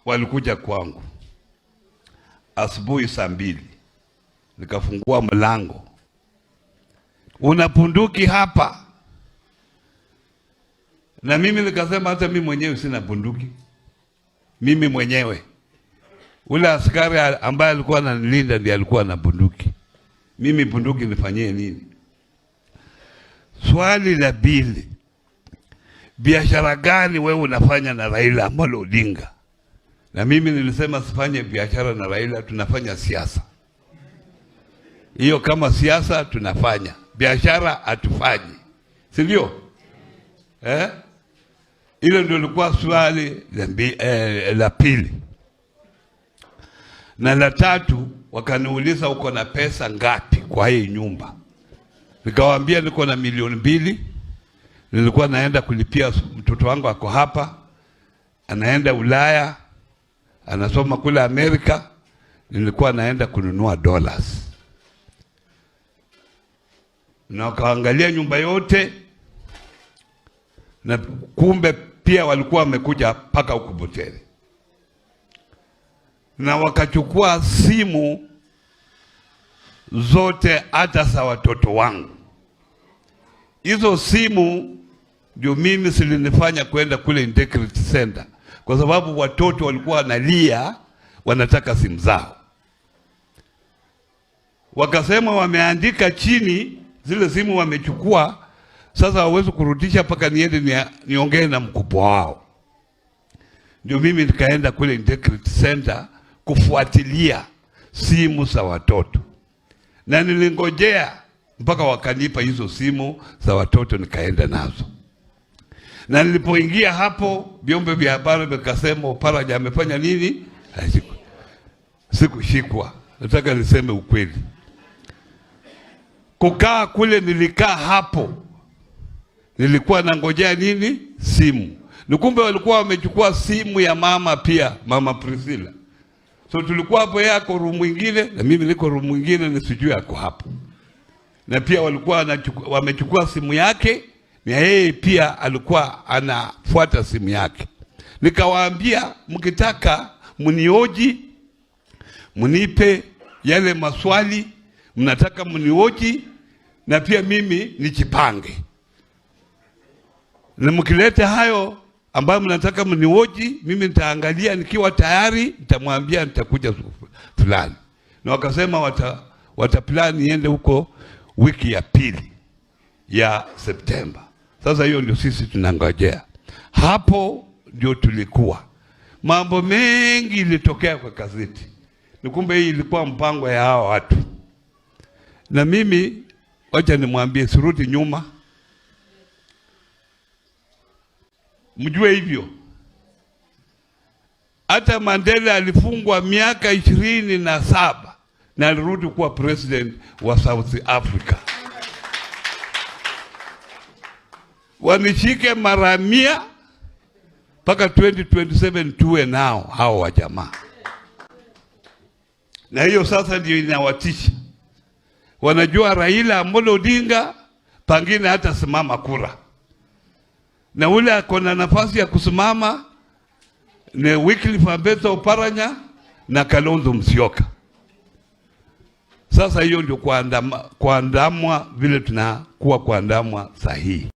Walikuja kwangu asubuhi saa 2, nikafungua mlango, "Una bunduki hapa?" Na mimi nikasema hata mimi mwenyewe sina bunduki, mimi mwenyewe. Ule askari ambaye alikuwa ananilinda ndiye alikuwa na bunduki. Mimi bunduki nifanyie nini? Swali la pili, biashara gani wewe unafanya na Raila Amolo Odinga? Na mimi nilisema sifanye biashara na Raila, tunafanya siasa. Hiyo kama siasa tunafanya, biashara hatufanyi, si ndio? Eh? Hilo ndio lilikuwa swali la pili. Na la tatu wakaniuliza, "Uko na pesa ngapi kwa hii nyumba?" Nikawaambia niko na milioni 2. Nilikuwa naenda kulipia mtoto wangu, ako hapa, anaenda Ulaya, anasoma kule Amerika. Nilikuwa naenda kununua dollars, na wakaangalia nyumba yote, na kumbe pia walikuwa wamekuja mpaka huku Butere, na wakachukua simu zote, hata za watoto wangu. Hizo simu ndio mimi zilinifanya kwenda kule Integrity Center, kwa sababu watoto walikuwa wanalia, wanataka simu zao. Wakasema wameandika chini zile simu wamechukua, sasa hawawezi kurudisha mpaka niende niongee na mkubwa wao. Ndio mimi nikaenda kule Integrity Center kufuatilia simu za watoto, na nilingojea mpaka wakanipa hizo simu za watoto, nikaenda nazo. Na nilipoingia hapo, vyombo vya habari vikasema Oparanya amefanya nini? Sikushikwa. Nataka niseme ukweli. Kukaa kule, nilikaa hapo, nilikuwa nangojea nini? Simu. Ni kumbe walikuwa wamechukua simu ya mama pia, Mama Priscilla. So tulikuwa hapo, yeye ako room mwingine na mimi niko room mwingine, nisijue ako hapo. Na pia walikuwa wamechukua simu yake, na yeye pia alikuwa anafuata simu yake. Nikawaambia, mkitaka mnihoji, mnipe yale maswali mnataka mnihoji, na pia mimi nijipange, na mkileta hayo ambayo mnataka mnihoji, mimi nitaangalia, nikiwa tayari nitamwambia nitakuja siku fulani. Na wakasema wata plan niende huko wiki ya pili ya Septemba. Sasa hiyo ndio sisi tunangojea. Hapo ndio tulikuwa. Mambo mengi ilitokea kwa gazeti. Ni kumbe hii ilikuwa mpango ya hawa watu. Na mimi wacha nimwambie, sirudi nyuma. Mjue hivyo. Hata Mandela alifungwa miaka 27 na alirudi kuwa president wa South Africa. Wanishike mara 100 mpaka 2027 tuwe nao hao wa jamaa. Na hiyo sasa ndio inawatisha. Wanajua Raila Amolo Odinga pangine hata simama kura, na ule ako na nafasi ya kusimama ni Wycliffe Ambetsa Oparanya na Kalonzo Musyoka. Sasa hiyo ndio kuandamwa vile tunakuwa kuandamwa sahihi.